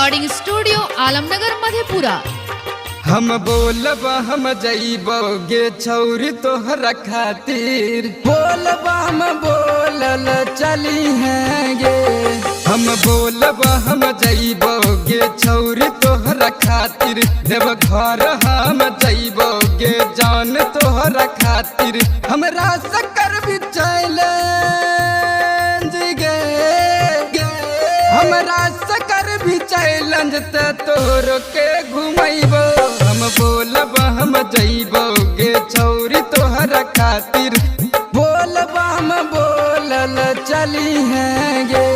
Recording studio Alamnagar Madhepura. हम बोलब हम जइबो गे छौरी तोहरा खातिर, बोलब हम बोलल चली हैं गे। हम बोलब हम जइबो गे छौरी तोहरा खातिर, देव घर हम जइबो गे जान तोहरा खातिर। हमरा सकर भी चैलेंज गे, हमरा सकर भी चैलेंज ते तोहरो के घुमैबो। हम बोलब हम जइबो गे छौरी तोहरा खातिर, बोलब हम बोलल चली हैं गे।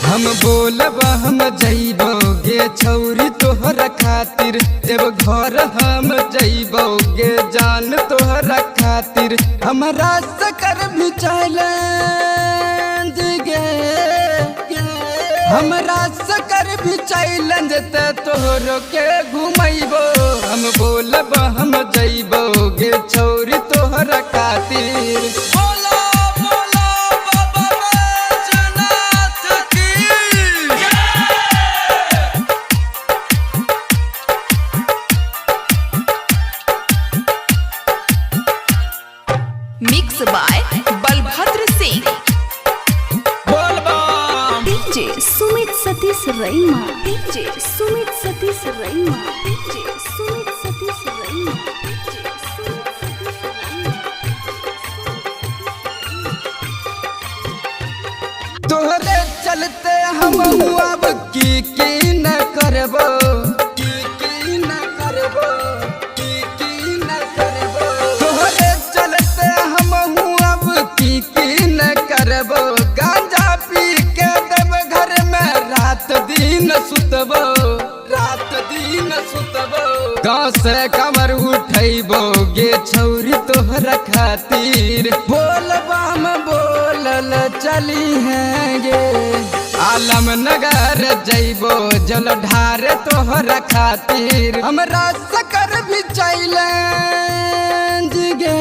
हम बोलब हम जइबो गे छौरी तोहरा खातिर, देव घर हम जइबो गे जान तोहरा खातिर। हमरा सकर भी चैलेंज गे, हमरा सकर भी चैलेंज ते तोहरो के घुमैबो। हम बोलब हम जइबो गे छौरी तोहरा खातिर। बोला बोला बाबा बैजनाथ की। Mix by Balbhadra Singh. बोल बम। DJ Sumit Satish Raima. DJ Sumit Satish Raima. DJ Sumit Satish Raima. DJ Sumit Satish Raima. तोहरे चलते हम अब की की न करबो, की की न करबो, की की न करबो। तोहरे चलते हम अब की की न करबो, गांजा पी के देव घर में रात दिन सुतबो, रात दिन सुतबो। गाँव से कमर उठैबो गे छौरी तोहरा खातिर, बोलब हम बोलल चली हैं गे। आलम नगर जइबो जल ढार तोहरा खातिर, हमरा सकर भी चैलेंज गे,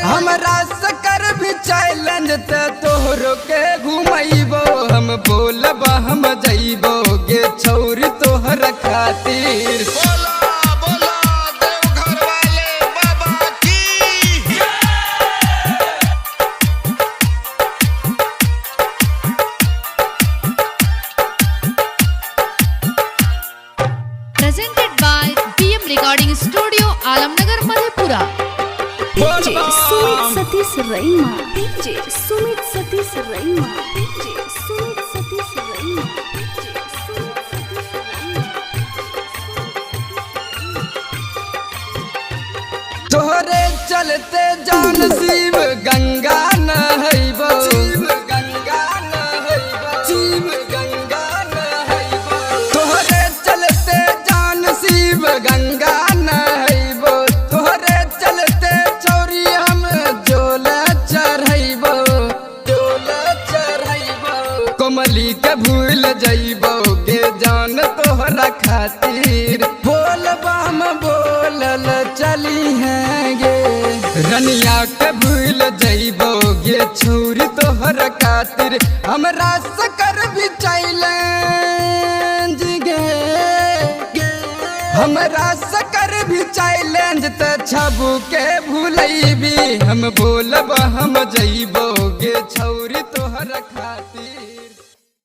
हमरा सकर भी चैलेंज ते तोहरो के घुमैबो। हम बोलब हम जइबो गे छौरी तोहरा खातिर। बोला बोला देवघर वाले बाबा की। Presented by PM recording studio Alamnagar Madhepura. DJ Sumit Satish Raima. DJ Sumit Satish Raima. DJ Sumit Satish Raima. DJ Sumit Satish Raima. तोहरे चलते जान शिव गंगा नहैबो, शिव गंगा नहैबो, शिव गंगा नहैबो। तोहरे चलते जान शिव गंगा नहैबो, तोहरे चलते चौरी हम जोल चढ़ैबो, जोल चढ़ैबो। कोमली के भूल जइबो गे जान तोहरा खातिर, बोलब हम बोलल चली हैं गे। रनिया के भूल जइबो गे छौरी तोहरा खातिर, हमरा सकर भी चैलेंज गे, हमरा सकर भी चैलेंज ते छबू के भूलैबी। हम बोलब हम जइबो गे छौरी तोहरा खातिर।